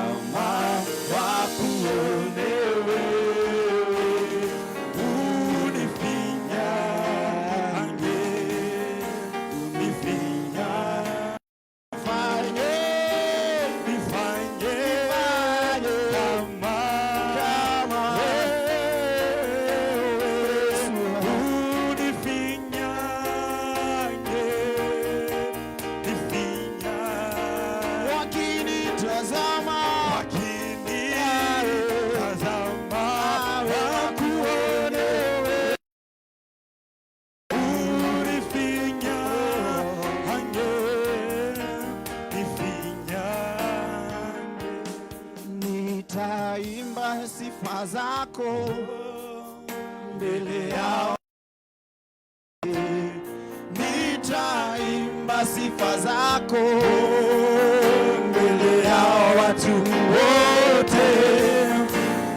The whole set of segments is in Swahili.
Kama wakuone wewe, unifinyange, unifinyange. Fanye, Nifanye Nifanye kama kama wewe, Yesu. Unifinyange, nifinyange. Wakinitazama Wakinitazama wakuone wewe, unifinyange, nifinyange. Nitaimba sifa zako mbele yao, nitaimba sifa zako mbele ya watu wote,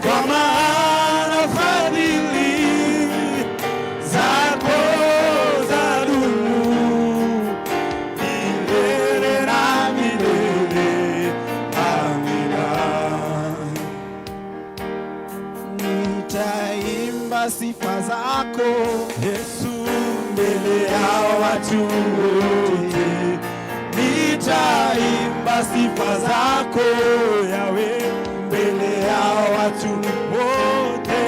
kwa maana fadhili zako zadumu milele na milele. Amina. Nitaimba sifa zako Yesu, mbele ya watu wote, nitaimba sifa zako Yawe, mbele ya watu wote,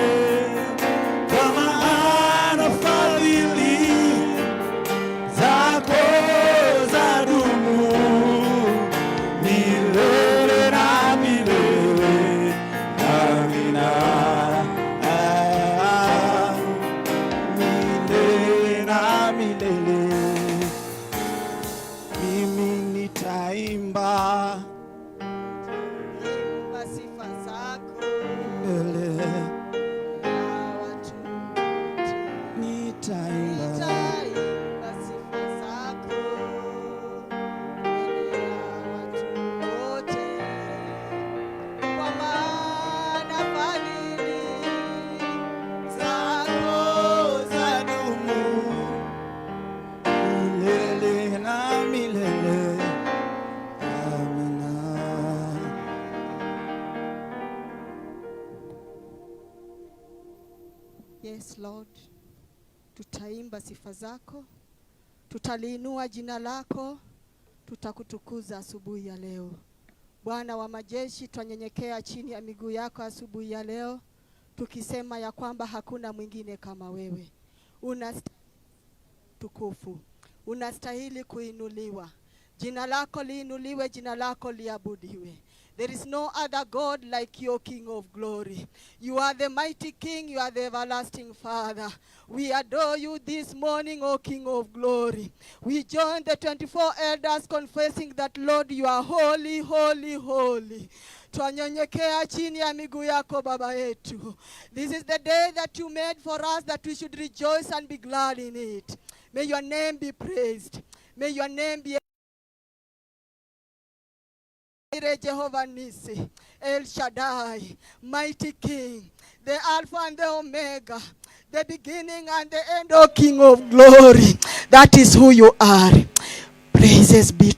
kwa maana fadhili zako zadumu milele na milele. Amina. Ah, milele na milele. Mimi nitaimba Imba sifa zako mbele, na watu wote. Nitaimba Nitaimba sifa zako mbele ya watu wote, kwa maana fadhili zako zadumu milele na milele. Amina. Yes Lord, tutaimba sifa zako, tutaliinua jina lako, tutakutukuza asubuhi ya leo. Bwana wa majeshi, twanyenyekea chini ya miguu yako asubuhi ya leo, tukisema ya kwamba hakuna mwingine kama wewe. Unastahili tukufu, unastahili kuinuliwa. Jina lako liinuliwe, jina lako liabudiwe. There is no other God like your King of glory. You are the mighty King, you are the everlasting Father. We adore you this morning, O King of glory. We join the 24 elders confessing that, Lord, you are holy, holy, holy. Twanyenyekea chini ya miguu yako, Baba yetu. This is the day that you made for us, that we should rejoice and be glad in it. May your name be praised. May your name be Jehovah Nisi, El Shaddai, mighty King, the Alpha and the Omega, the beginning and the end, O King of glory. That is who you are. Praises be.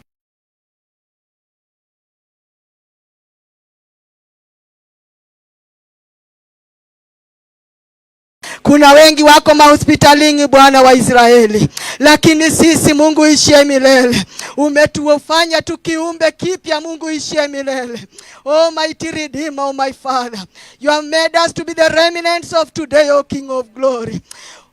Kuna wengi wako mahospitalini, Bwana wa Israeli, lakini sisi, Mungu ishie milele, umetufanya tukiumbe kipya, Mungu ishie milele. Oh mighty Redeemer, oh my Father, you have made us to be the remnants of today, O King of glory.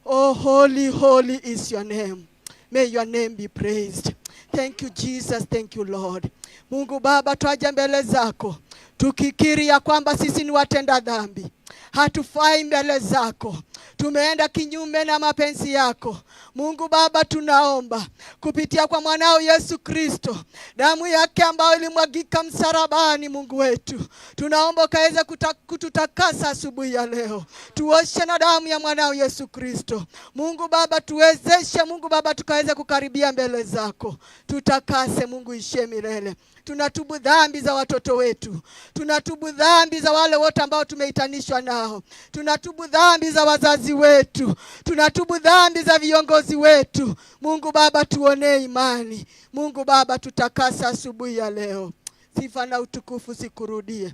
Oh, holy, holy is your name. May your name be praised. Thank you, Jesus, thank you, Lord. Mungu Baba, twaja mbele zako tukikiri ya kwamba sisi ni watenda dhambi, hatufai mbele zako, tumeenda kinyume na mapenzi yako. Mungu Baba, tunaomba kupitia kwa mwanao Yesu Kristo, damu yake ambayo ilimwagika msalabani, Mungu wetu, tunaomba ukaweze kututakasa asubuhi ya leo, tuoshe na damu ya mwanao Yesu Kristo. Mungu Baba, tuwezeshe, Mungu Baba, tukaweze kukaribia mbele zako, tutakase, Mungu ishie milele. Tunatubu dhambi za watoto wetu, tunatubu dhambi za wale wote ambao tumeitanishwa nao, tunatubu dhambi za wazazi wetu, tunatubu dhambi za viongozi wetu. Mungu Baba, tuonee imani. Mungu Baba, tutakasa asubuhi ya leo. Sifa na utukufu zikurudie.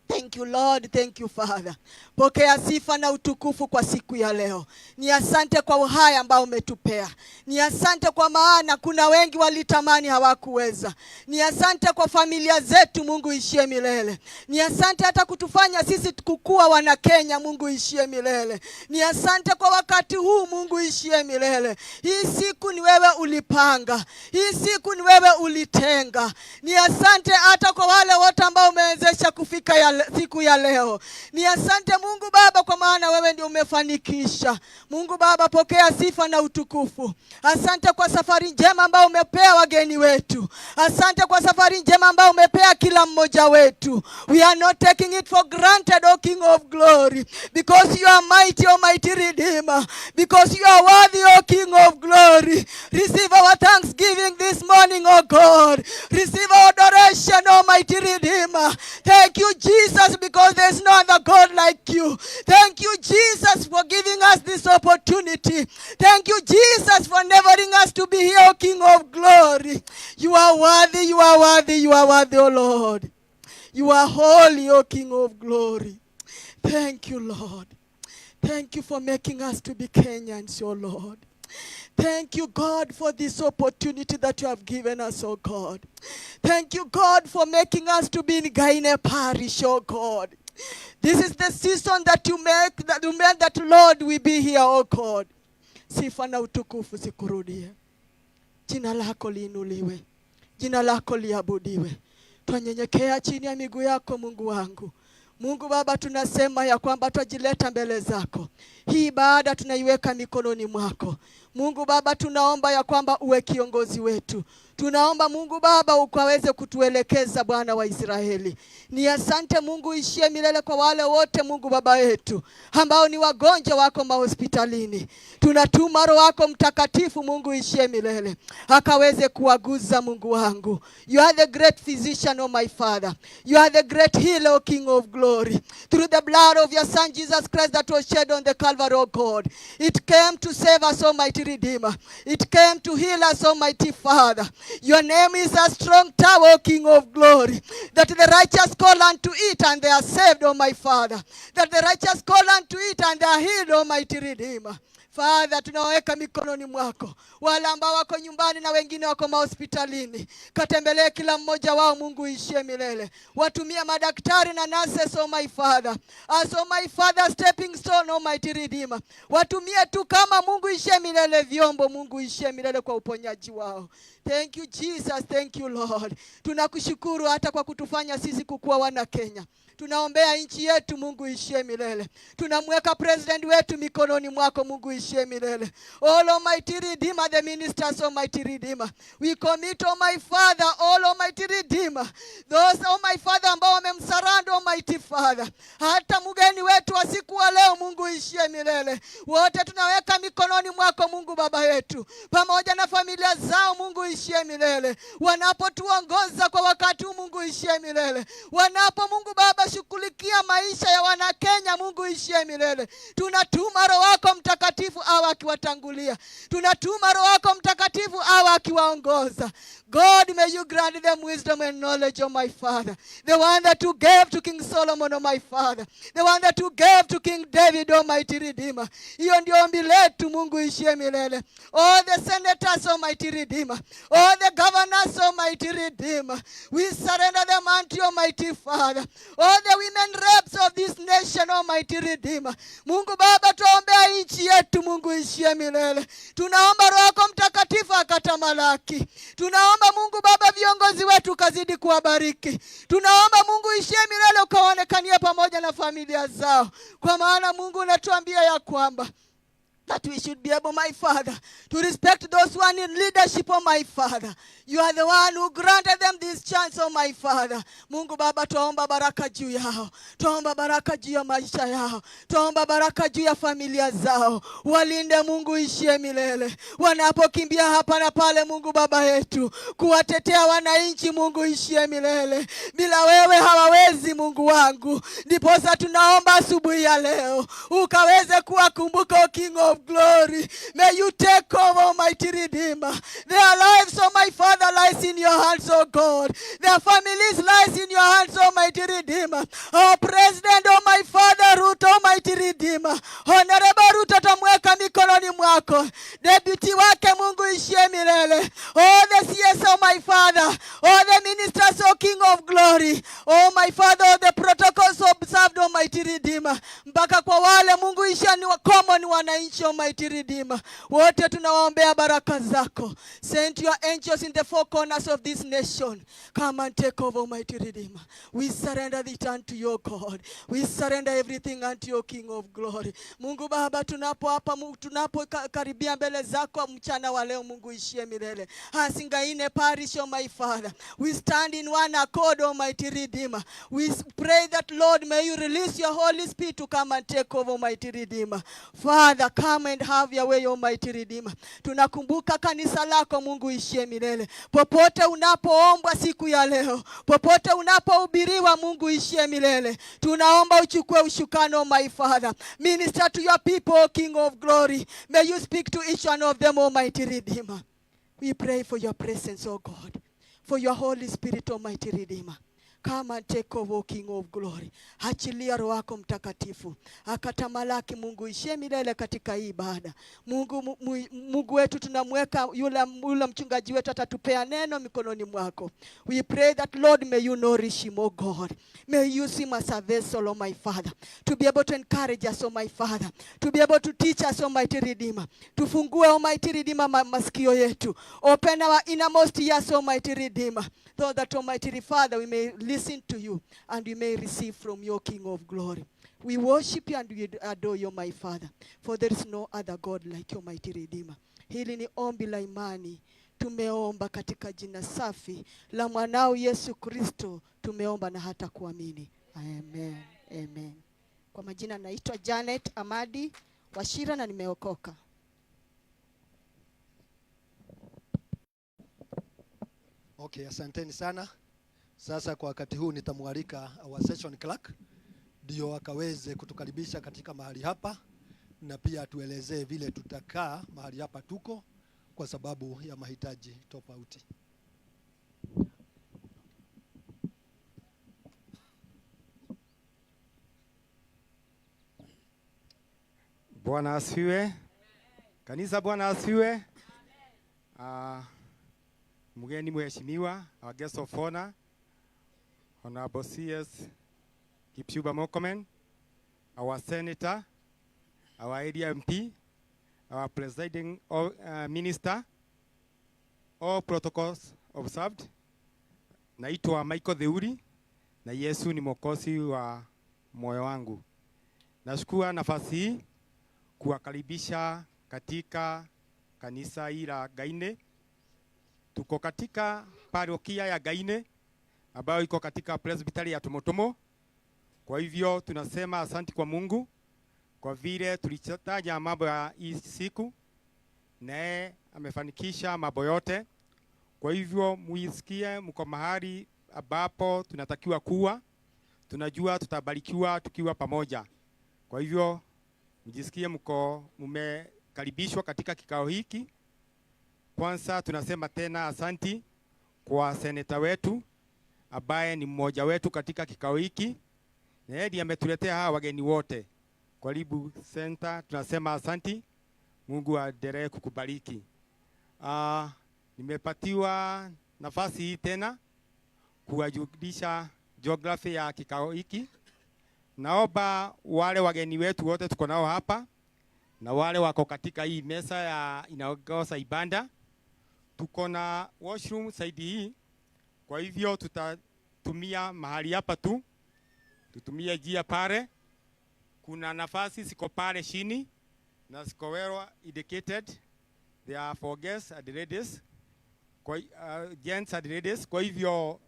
Thank you, Lord, thank you, Father. Pokea sifa na utukufu kwa siku ya leo. Ni asante kwa uhai ambao umetupea. Ni asante kwa maana kuna wengi walitamani hawakuweza. Ni asante kwa familia zetu, Mungu ishie milele. Ni asante hata kutufanya sisi kukua wana Kenya, Mungu ishie milele. Ni asante kwa wakati huu, Mungu ishie milele. Hii siku ni wewe ulipanga, hii siku ni wewe ulitenga. Ni asante hata kwa wale wote ambao umewezesha kufika siku ya leo. Ni asante, Mungu Baba, kwa maana wewe ndio umefanikisha. Mungu Baba, pokea sifa na utukufu. Asante kwa safari njema ambayo umepea wageni wetu. Asante kwa safari njema ambayo umepea kila mmoja wetu. We are not taking it for granted, O King of Glory, because you are mighty, O mighty Redeemer, because you are worthy, O King of Glory. Receive our thanksgiving this morning, O God. Receive our adoration, Almighty Redeemer. Thank you, Jesus, because there's no other God like you. Thank you, Jesus, for giving us this opportunity. Thank you, Jesus, for enabling us to be here, O King of Glory. You are worthy, you are worthy, you are worthy, O Lord. You are holy, O King of Glory. Thank you, Lord. Thank you for making us to be Kenyans, O Lord. Thank you, God, for this opportunity that you have given us, oh God. Thank you, God, for making us to be in Gaine Parish, oh God. This is the season that you made that, Lord, we be here, oh God. Sifa na utukufu zikurudie. Jina lako liinuliwe. Jina lako liabudiwe. Twanyenyekea chini ya miguu yako, Mungu wangu. Mungu Baba, tunasema ya kwamba twajileta mbele zako. Hii ibada tunaiweka mikononi mwako. Mungu Baba, tunaomba ya kwamba uwe kiongozi wetu. Tunaomba, Mungu Baba, ukaweze kutuelekeza, Bwana wa Israeli. Ni asante, Mungu ishie milele, kwa wale wote, Mungu Baba yetu, ambao ni wagonjwa wako mahospitalini. Tunatuma Roho wako Mtakatifu, Mungu ishie milele, akaweze kuwaguza, Mungu wangu. You are the great physician, oh my Father. You are the great healer, O King of Glory. Through the blood of your Son Jesus Christ that was shed on the Calvary, oh God. It came to save us, Almighty Redeemer. It came to heal us, Almighty Father. Your name is a strong tower, O King of Glory, that the righteous call unto it and they are saved, O my Father. That the righteous call unto it and they are healed, Almighty Redeemer. Father, tunaweka mikononi mwako wale ambao wako nyumbani na wengine wako mahospitalini. Katembelee kila mmoja wao, Mungu ishie milele. Watumie madaktari na nurses, oh my Father, as, oh my Father, stepping stone, Almighty Redeemer. Watumie tu kama, Mungu ishie milele, vyombo, Mungu ishie milele, kwa uponyaji wao. Thank you, Jesus, thank you, Lord. Tunakushukuru hata kwa kutufanya sisi kukuwa wana Kenya. Tunaombea nchi yetu, Mungu ishie milele. Tunamweka president wetu mikononi mwako, Mungu ishie milele. All Almighty Redeemer, the ministers, Almighty Redeemer. We commit, oh my Father, all Almighty Redeemer. Those, oh my Father, ambao wamemsurrender, Almighty Father. Hata mgeni wetu wa siku wa leo, Mungu ishie milele. Wote tunaweka mikononi mwako, Mungu Baba yetu, pamoja na familia zao, Mungu ishie milele. Wanapotuongoza kwa wakati huu, Mungu ishie milele. Wanapo, Mungu Baba, shughulikia maisha ya Wanakenya, Mungu ishie milele. Tunatuma Roho wako Mtakatifu awe akiwatangulia. Tunatuma Roho wako Mtakatifu awe akiwaongoza. God, may you grant them wisdom and knowledge, oh my Father. The one that you gave to King Solomon, oh my Father. The one that you gave to King David, Almighty Redeemer. Hiyo ndio ombi letu, Mungu ishie milele. All the senators, Almighty Redeemer. All the governors, Almighty Redeemer. We surrender them unto you, Almighty Father. All the women reps of this nation, Almighty Redeemer. Mungu Baba, tuombea nchi yetu, Mungu ishie milele. Tunaomba Roho yako Mtakatifu akatamalaki. Tunaomba, Mungu Baba, viongozi wetu ukazidi kuwabariki. Tunaomba, Mungu ishie milele, ukaonekania pamoja na familia zao, kwa maana, Mungu, unatuambia ya kwamba that we should be able, my Father, to respect those who are in leadership, oh my Father. You are the one who granted them this chance, oh my Father. Mungu Baba, twaomba baraka juu yao, twaomba baraka juu ya maisha yao, twaomba baraka juu ya familia zao. Walinde, Mungu ishie milele, wanapokimbia hapa na pale, Mungu Baba yetu, kuwatetea wananchi, Mungu ishie milele. Bila wewe hawawezi, Mungu wangu. wangu. Ndiposa tunaomba asubuhi ya leo ukaweze kuwakumbuka, O King of Glory. May you take over, Almighty Redeemer. Their lives, oh my Father, lies in your hands, oh God. Their families lies in your hands, Almighty Redeemer. Our President, oh my Father, Ruto, Almighty Redeemer. Honorable Ruto tamweka mikononi mwako. Deputy wake, Mungu ishie milele. All the CS, oh my Father. All the ministers, oh King of Glory. Oh my Father, all the protocols observed, Almighty Redeemer. Mpaka kwa wale, Mungu ishia, ni common wananchi, Almighty Redeemer. Wote tunawaombea baraka zako. Send your angels in the four corners of this nation. Come and take over, Almighty Redeemer. We surrender it unto your God. We surrender everything unto your King of Glory. Mungu Baba, tunapo hapa, tunapo karibia mbele zako mchana wa leo, Mungu ishie milele. Asingaine Parish, oh my Father. We stand in one accord, Almighty Redeemer. We pray that, Lord, may you release your Holy Spirit to come and take over, Almighty Redeemer. Father, come and have your way, Almighty Redeemer. Tunakumbuka kanisa lako, Mungu ishie milele. Popote unapoombwa siku ya leo, popote unapohubiriwa, Mungu ishie milele. Tunaomba uchukue ushukano, my Father. Minister to your people, O King of Glory. May you speak to each one of them, Almighty Redeemer. We pray for your presence, O God, for your Holy Spirit, Almighty Redeemer. Come and take over, O King of Glory. Achilia Roho wako Mtakatifu akatamalaki, Mungu ishie milele, katika hii ibada. Mungu wetu, tunamweka yule mchungaji wetu atatupea neno mikononi mwako. We pray that, Lord, may you nourish him, O God. May you use him as a vessel, O my Father, to be able to encourage us, O my Father, to be able to teach us, Almighty Redeemer. Tufungue, Almighty Redeemer, masikio yetu. Open our innermost ears, Almighty Redeemer, so that, Almighty Father, we may listen to you and we may receive from your King of Glory. We worship you and we adore you, my Father, for there is no other God like your mighty Redeemer. Hili ni ombi la imani. Tumeomba katika jina safi la mwanao Yesu Kristo, tumeomba na hata kuamini. Amen. Amen. Kwa majina naitwa Janet Amadi Wachira na nimeokoka. Okay, asanteni sana. Sasa kwa wakati huu nitamwalika our session clerk ndio akaweze kutukaribisha katika mahali hapa na pia atuelezee vile tutakaa mahali hapa tuko kwa sababu ya mahitaji tofauti. Bwana asifiwe. Kanisa, Bwana asifiwe. Mgeni mheshimiwa, our guest of honor, Honorable CS Kipchumba Murkomen, our senator, our area MP, our presiding minister, all protocols observed. Naitwa Michael Theuri na Yesu ni Mwokozi wa moyo wangu. Nashukuru nafasi hii kuwakaribisha katika kanisa hili la Ngaine. Tuko katika parokia ya Ngaine ambayo iko katika presbytery ya Tomotomo. Kwa hivyo tunasema asanti kwa Mungu kwa vile tulitaja mambo ya hii siku naye amefanikisha mambo yote. Kwa hivyo muisikie mko mahali ambapo tunatakiwa kuwa, tunajua tutabarikiwa tukiwa pamoja. Kwa hivyo mjisikie mko mmekaribishwa katika kikao hiki. Kwanza tunasema tena asanti kwa seneta wetu ambaye ni mmoja wetu katika kikao hiki, na yeye ndiye ametuletea hawa wageni wote. Karibu senta, tunasema asanti. Mungu aendelee kukubariki. Nimepatiwa nafasi hii tena kuwajulisha geography ya kikao hiki. Naomba wale wageni wetu wote tuko nao hapa na wale wako katika hii meza ya inaongoza ibada, tuko na washroom side hii. Kwa hivyo tutatumia mahali hapa tu, tutumie njia pale. Kuna nafasi ziko pale chini na ziko well indicated. They are for guests and ladies. Kwa gents and ladies. Kwa hivyo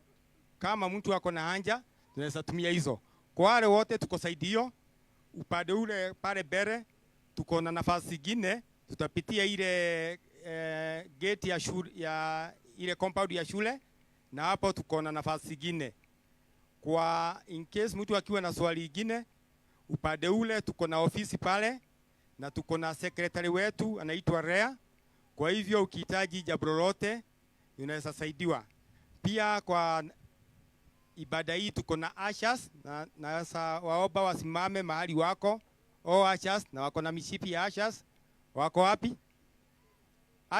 kama mtu ako na haja tunaweza tumia hizo. Kwa wale wote tuko side hiyo, upande ule pale mbele tuko na nafasi nyingine, tutapitia ile gate ya shule, ya ile compound ya shule, na hapo tuko na nafasi nyingine. Kwa in case mtu akiwa na swali ingine, upande ule tuko na ofisi pale na tuko na secretary wetu anaitwa Rea. Kwa hivyo ukihitaji jambo lolote unaweza saidiwa. Pia kwa ibada hii tuko na ushers na naweza waomba wasimame mahali wako. All ushers na wako na mishipi ya ushers. Wako wapi?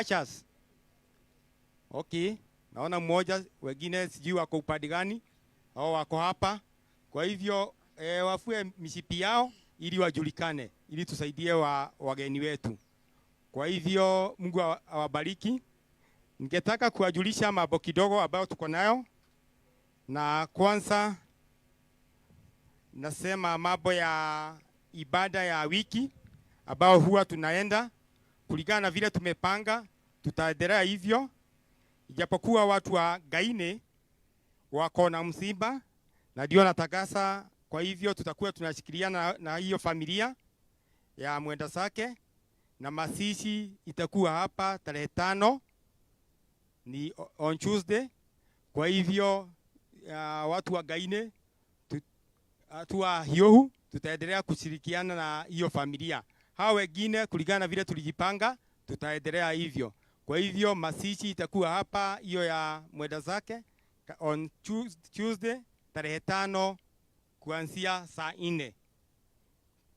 Ushers. Okay, naona mmoja, wengine sijui wako upande gani au wako hapa. Kwa hivyo wafue mishipi yao ili wajulikane, ili tusaidie wageni wetu. Kwa hivyo Mungu awabariki. Ningetaka kuwajulisha mambo kidogo ambayo tuko nayo, na kwanza nasema mambo ya ibada ya wiki ambayo huwa tunaenda kulingana na vile tumepanga, tutaendelea hivyo, ijapokuwa watu wa Gaine wako na msiba na ndio natakasa. Kwa hivyo tutakuwa tunashikiliana na hiyo familia ya mwenda zake, na mazishi itakuwa hapa tarehe 5 ni on Tuesday. Kwa hivyo watu wa Gaine watu wa Hiohu tutaendelea kushirikiana na hiyo familia. Hao wengine kulingana na vile tulijipanga tutaendelea hivyo. Kwa hivyo mazishi itakuwa hapa hiyo ya mwenda zake on Tuesday tarehe 5 kuanzia saa 4.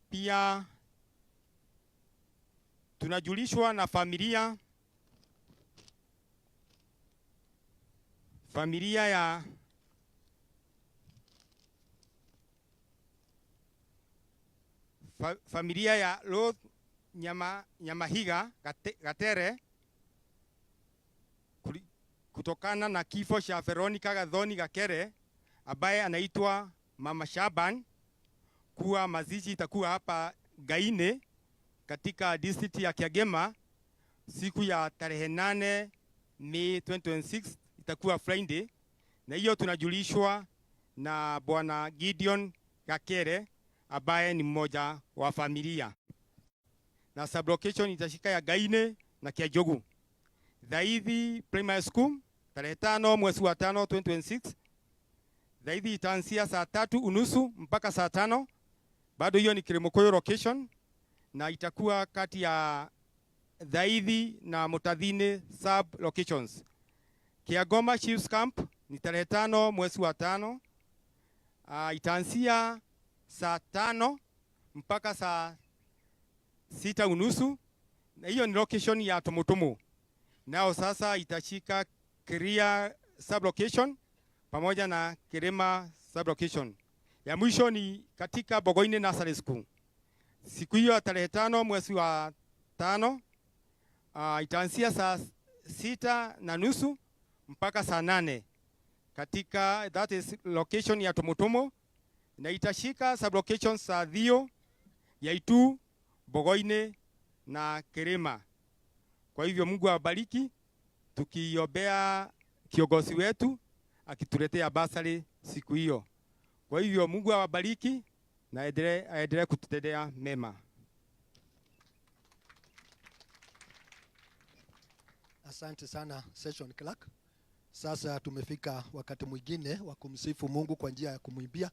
Pia tunajulishwa na familia ya familia ya Ruth Nyamahiga Gatere kutokana na kifo cha Veronica Gathoni Gakere ambaye anaitwa Mama Shaban, kuwa mazishi itakuwa hapa Gaine katika district ya Kiagema siku ya tarehe 8 Mei 2026, itakuwa Friday, na hiyo tunajulishwa na Bwana Gideon Gakere ambaye ni mmoja wa familia. Na sublocation itashika ya Gaine na Kiajogu. Dhaithi Primary School tarehe 5 mwezi wa 5 2026. Dhaithi itaanzia saa 3:30 mpaka saa 5. Bado hiyo ni Kilimukuyu location, na itakuwa kati ya Dhaithi na Mutathini sub locations. Kiagoma Chiefs Camp ni tarehe 5 mwezi wa 5. Itaanzia saa 5 mpaka saa 6:30, na hiyo ni location ya Tumutumu. Nao sasa itashika Kiria sub location pamoja na Kirima sub location. Ya mwisho ni katika Bogoine Nursery School. Siku hiyo tarehe 5 mwezi wa 5, itaanzia saa 6:30 mpaka saa 8 katika that is location ya Tumutumu, na itashika sub location saa Thio, Yaitu, Bogoine na Kirima. Kwa hivyo Mungu awabariki, tukiombea kiongozi wetu akituletea basari siku hiyo. Kwa hivyo Mungu awabariki na aendelee kututendea mema. Asante sana session clerk. Sasa tumefika wakati mwingine wa kumsifu Mungu kwa njia ya kumwimbia.